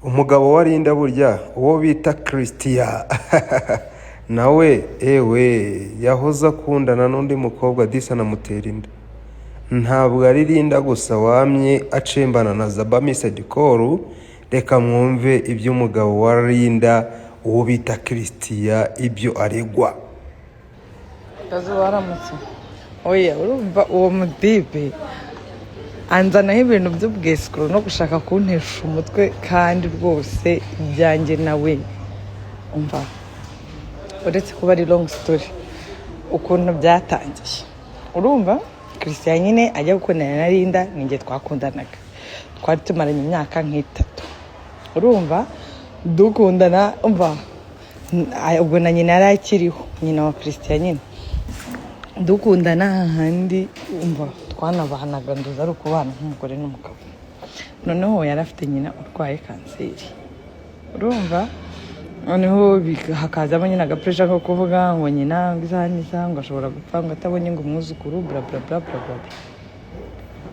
Umugabo wa Linda burya, uwo bita Christian, nawe ewe yahoze akundana n'undi mukobwa, disi anamutera inda. Ntabwo ari Linda gusa wamye acembana na Zaba missed call. Reka mwumve iby'umugabo wa Linda, uwo bita Christian, ibyo aregwa. Kazi, waramutse. Oya, urumva uwo mutipe anzanaho ibintu by'ubwesikoro no gushaka kuntesha umutwe, kandi rwose ibyanjye nawe, umva, uretse kuba ari long story ukuntu byatangiye. Urumva, Christian nyine ajya gukundana na Linda, ninjye twakundanaga, twari tumaranye imyaka nk'itatu. Urumva, dukundana, umva, ubwo na nyina yari akiriho, nyina wa Christian nyine. Dukundana hahandi, umva, twanabanaga, nduza ari ukubana nk'umugore n'umugabo. Noneho yari afite nyina urwaye kanseri. Urumva, noneho hakazamo nyine agapressure ko kuvuga ngo nyina ngo isaha n'isaha ngo ashobora gupfa, ngo atabonye ngo umwuzukuru, bla bla bla bla bla bla.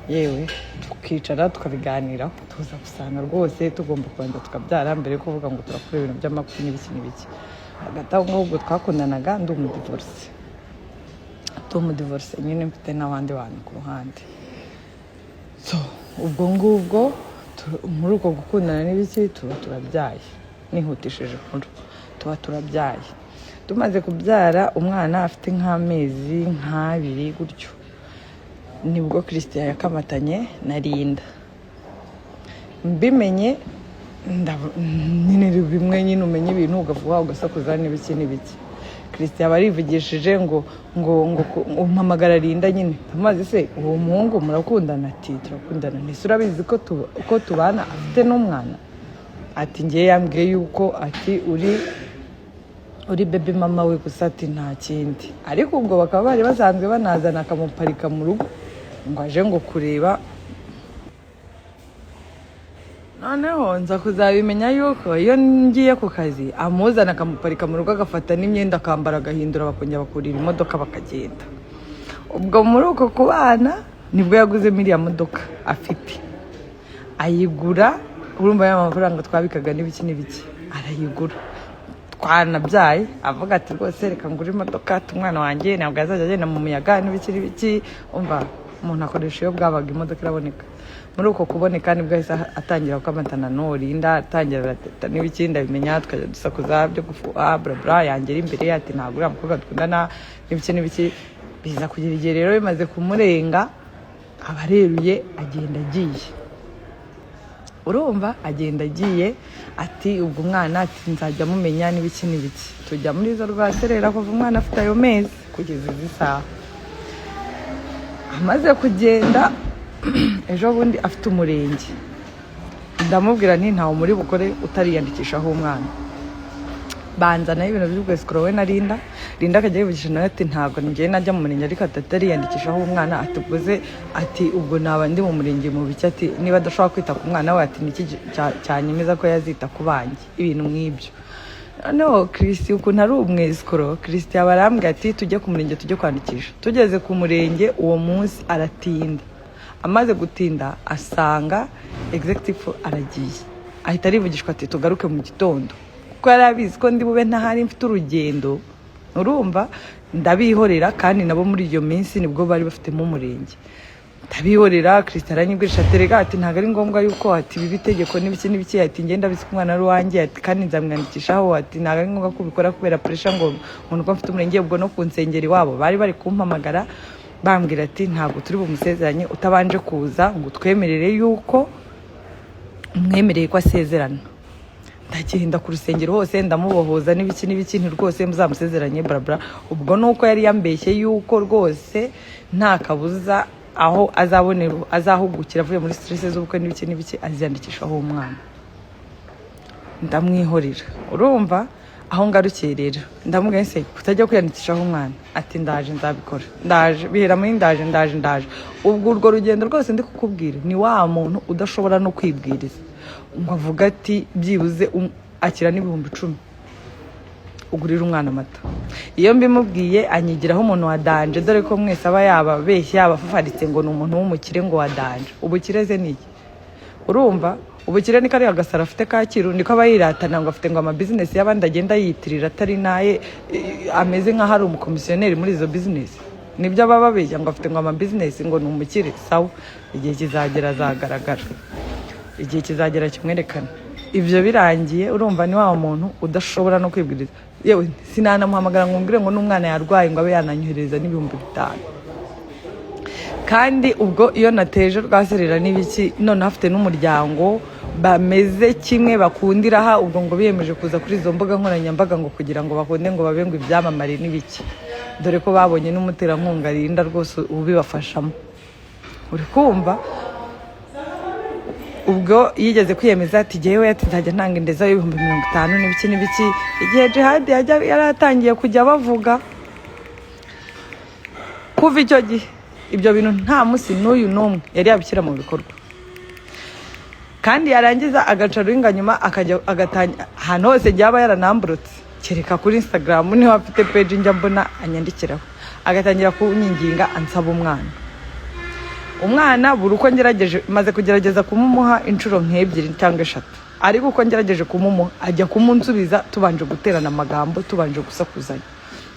Yewe, tukicara tukabiganiraho, tuza gusanga rwose tugomba kubanza tukabyara mbere yo kuvuga ngo turakora ibintu by'amakuru n'ibiki n'ibiki. Hagati aho ngaho, ubwo twakundanaga ndi umudivorce nyine, mfite n'abandi bantu ku ruhande. So ubwo ngubwo muri uko gukundana n'ibiki, tuba turabyaye. Nihutishije inkuru, tuba turabyaye. Tumaze kubyara, umwana afite nk'amezi nk'abiri gutyo, nibwo Christian yakamatanye na Linda. Mbimenye nyine bimwe nyine umenya ibintu ugavuga, ugasakuza n'ibiki n'ibiki. Christian aba arivugishije ngo umpamagara Linda nyine, amazi se, uwo muhungu murakundana? Ati turakundana. Ntise urabizi ko tubana, afite n'umwana? Ati ngewe yambwiye yuko, ati uri baby mama we gusa, ati nta kindi. Ariko ubwo bakaba bari basanzwe banazana, akamuparika mu rugo ngo aje ngo kureba. Noneho nza kuzabimenya yuko iyo ngiye ku kazi amuzana akamuparika mu rugo, agafata n'imyenda akambara, agahindura, bakongera bakurira imodoka bakagenda. Ubwo muri uko kubana nibwo yaguzemo iriya modoka afite, ayigura, urumva, ya mafaranga twabikaga n'ibiki n'ibiki, arayigura. Twanabyaye, avuga ati rwose reka ngure imodoka, ati umwana wanjye ntabwo azajya agenda mu muyaga n'ibiki n'ibiki. Umva, umuntu akoresha iyo bwabaga, imodoka iraboneka. Muri uko kuboneka nibwo yahise atangira gukamatana n'uwo Linda, atangira arateta n'ibiki. Ndabimenya, tukajya dusakuza byo gufuha, bla bla, yangera imbere ati ntabwo uriya mukobwa dukundana n'ibiki n'ibiki. Biza kugera igihe rero bimaze kumurenga, aba areruye, agenda agiye. Urumva, agenda agiye, ati ubwo umwana, ati nzajya mumenya n'ibiki n'ibiki. Tujya muri izo rwaserera kuva umwana afite ayo mezi kugeza izi saha. Amaze kugenda, ejo bundi afite umurenge, ndamubwira nti ntawe muri bukore utariyandikishaho umwana. Banzanaho ibintu by'ubwesikoro we na Linda. Linda akajya yivugisha nawe ati ntabwo njyewe najya mu murenge ariko atariyandikishaho umwana. Ati ubwo ze, ati ubwo naba ndi mu murenge mu biki? Ati niba adashobora kwita ku mwana we, ati niki cyanyemeza ko yazita ku banjye? Ibintu nk'ibyo. Noneho Christian, ukuntu ari umwesikoro, Christian barambwira ati tujye ku murenge, tujye kwandikisha. Tugeze ku murenge uwo munsi aratinda. Amaze gutinda asanga executive aragiye, ahita arivugishwa, ati tugaruke mu gitondo, kuko yari abizi ko ndi bube ntahari, mfite urugendo. Urumva, ndabihorera, kandi nabo muri iyo minsi nibwo bari bafitemo umurenge, ndabihorera. Christian aranyibwirisha ati rega, ati ntabwo ari ngombwa yuko, ati biba itegeko n'ibiki n'ibiki, ati ngenda abizi ko umwana ari uwanjye, ati kandi nzamwandikishaho, ati ntabwo ari ngombwa ko ubikora kubera pressure ngo nuko mfite umurenge. Ubwo no ku nsengero iwabo bari bari kumpamagara, bambwira ati ntabwo turi bumusezeranye utabanje kuza ngo twemerere yuko umwemereye ko asezerana. Ndagenda ku rusengero hose, ndamubohoza n'ibiki n'ibiki, nti rwose muzamusezeranye, bla bla. Ubwo nuko yari yambeshye yuko rwose nta kabuza aho azabonera, azahugukira avuye muri stress z'ubukwe n'ibiki n'ibiki, aziyandikishaho umwana. Ndamwihorera. Urumva aho ngarukiye rero, ndamubwira se kutajya kwiyandikishaho umwana? Ati ndaje, nzabikora, ndaje. Bihera muri ndaje, ndaje, ndaje. Ubwo urwo rugendo rwose ndi kukubwira, ni wa muntu udashobora no kwibwiriza ngo avuge ati byibuze akira n'10,000 ugurira umwana amata. Iyo mbimubwiye anyigiraho umuntu wa danger, dore ko mwese aba yababeshye, yabafafaritse ngo ni umuntu w'umukire, ngo wa danger. Ubukire ze ni iki? Urumva. Ubukire ni kariya gasaro afite Kacyiru, niko aba yiratana ngo afite ngo amabizinesi y'abandi agenda yiyitirira atari naye, ameze nk'aho ari umukomisiyoneri muri izo bizinesi. Nibyo baba babeshya ngo afite ngo amabizinesi, ngo ni umukire. Sawa, igihe kizagera azagaragara, igihe kizagera kimwerekana. Ibyo birangiye, urumva ni wa muntu udashobora no kwibwiriza. Yewe, sinanamuhamagara ngo mbwire ngo n'umwana yarwaye ngo abe yananyohereza n'5,000. Kandi ubwo iyo nateje rwaserera n'ibiki, noneho afite n'umuryango bameze kimwe bakundira aha. Ubwo ngo biyemeje kuza kuri izo mbuga nkoranyambaga ngo kugira ngo bakunde ngo babe ngo ibyamamare n'ibiki, dore ko babonye n'umuterankunga Rinda rwose ubibafashamo. Uri kumva, ubwo yigeze kwiyemeza ati jyewe, ati nzajya ntanga indezo y'50,000 n'ibiki n'ibiki, igihe Jihadi yari atangiye kujya bavuga. Kuva icyo gihe ibyo bintu nta munsi n'uyu n'umwe yari yabishyira mu bikorwa. Kandi yarangiza agaca ruhinga nyuma akajya agatanya ahantu hose byaba yaranamburutse, kereka kuri Instagram niho afite page njya mbona anyandikiraho, agatangira kunyinginga ansaba umwana. Umwana buri uko ngerageje, maze kugerageza kumumuha inshuro nk'ebyiri cyangwa eshatu, ariko uko ngerageje kumumuha ajya kumunsubiza tubanje guterana amagambo, tubanje gusakuzanya.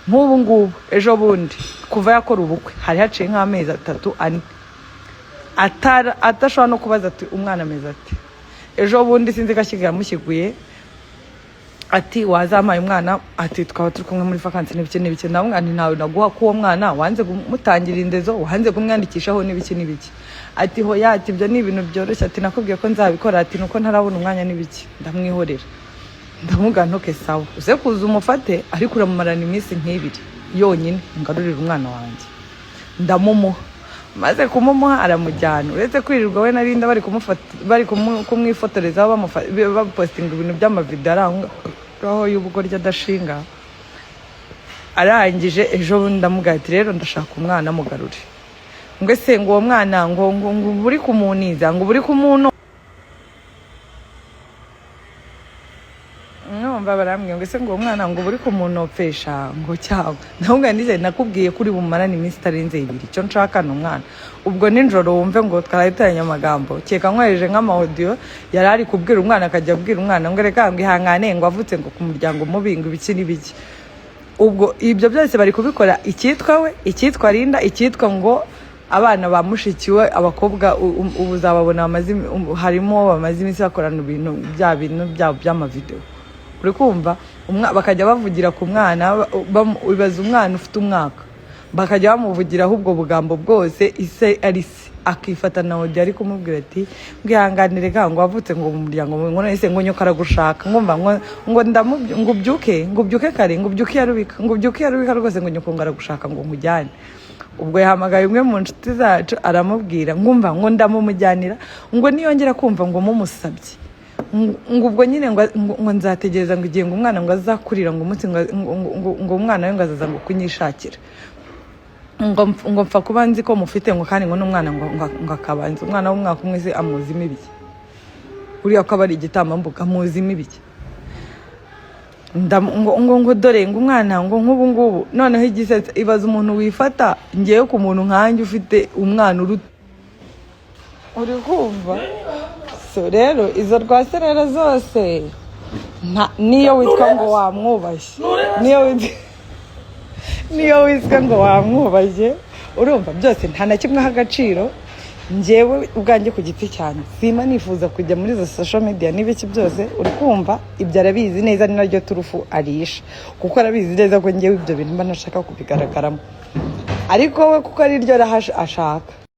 Nk'ubu ngubu ejo bundi kuva yakora ubukwe hari haciye nk'amezi 3, 4, atashobora no kubaza ati umwana ameze ati. Ejo bundi sinzi ko ashyiga yamushyiguye ati wazampaye umwana, ati twaba turi kumwe muri vakansi n'ibiki n'ibiki. Ndavuga nti ntawe naguha ko uwo mwana wanze kumutangira indezo, wanze kumwandikishaho n'ibiki n'ibiki. Ati hoya, ati ibyo ni ibintu byoroshye, ati nakubwiye ko nzabikora, ati nuko ntarabona umwanya n'ibiki. Ndamwihorera, ndamubwira ntoke sawa, uze kuza umufate ariko uramumarana iminsi nk'ibiri yonyine, ngarurire umwana wanjye. Ndamumuha, maze kumumuha aramujyana. Uretse kwirirwa we narinda bari kumufata, bari kumwifotorezaho, bapostinga ibintu by'amavidewo ari aho ngaho y'ubugoryi adashinga. Arangije ejo bundi ndamubwira ati rero ndashaka umwana, mugarure. Ngo ese ngo uwo mwana ngo uba uri kumuniza, ngo uba uri kumuntu. Numva barambwira ngo ese ngo uwo mwana ngo uba uri kumunopfesha, ngo cyangwa ndamubwira nti nakubwiye ko uri bumarane iminsi itarenze ibiri, icyo nshaka ni umwana. Ubwo nijoro wumve ngo twaraye duteranye amagambo, keka nkohereje nk'amawodiyo yari ari kubwira umwana, akajya abwira umwana ngo reka ngo ihangane, ngo avutse ngo ku muryango mubi, ngo ibiki n'ibiki. Ubwo ibyo byose bari kubikora icyitwa we, icyitwa Linda, icyitwa ngo abana ba mushiki we abakobwa, ubu uzababona harimo bamaze iminsi bakorana ibintu bya bintu byabo by'amavidewo. Uri kumva, bakajya bavugira ku mwana, ibaza umwana ufite umwaka, bakajya bamuvugiraho ubwo bugambo bwose. Ise ari se akifata na audio ari kumubwira ati bwihanganire ka ngo wavutse ngo mu muryango ngo none se ngo nyoko aragushaka, ngo mva ngo ngo ubyuke, ngo ubyuke kare, ngo ubyuke yarubika, ngo ubyuke yarubika rwose, ngo nyoko ngo aragushaka ngo nkujyane. Ubwo yahamagaye umwe mu nshuti zacu aramubwira ngumva ngo ndamumujyanira, ngo niyongera kumva ngo mumusabye ngo ubwo nyine ngo nzategereza ngo igihe ngo umwana ngo azakurira, ngo umunsi ngo umwana we ngo azaza ngo kunyishakira, ngo mpfa kuba nzi ko mufite, ngo kandi ngo n'umwana ngo akabanza umwana w'umwaka umwe se amuzimo ibiki? Uriya ko aba ari igitambambuga amuzimo ibiki? Ngo dore ngo umwana ngo nk'ubu ngubu noneho igisetsa, ibaza umuntu wifata ngewe ku muntu nkanjye ufite umwana uri kumva. So rero izo rwaserera zose niyo witwa ngo wamwubashye, niyo witwa ngo wamwubashye, urumva byose nta na kimwe aha agaciro. Njyewe ubwanjye ku giti cyanjye simba nifuza kujya muri izo social media n'ibiki byose. Uri kumva, ibyo arabizi neza, ni naryo turufu arisha, kuko arabizi neza ko njyewe ibyo bintu mba ntashaka kubigaragaramo, ariko we kuko ari ryo raha ashaka.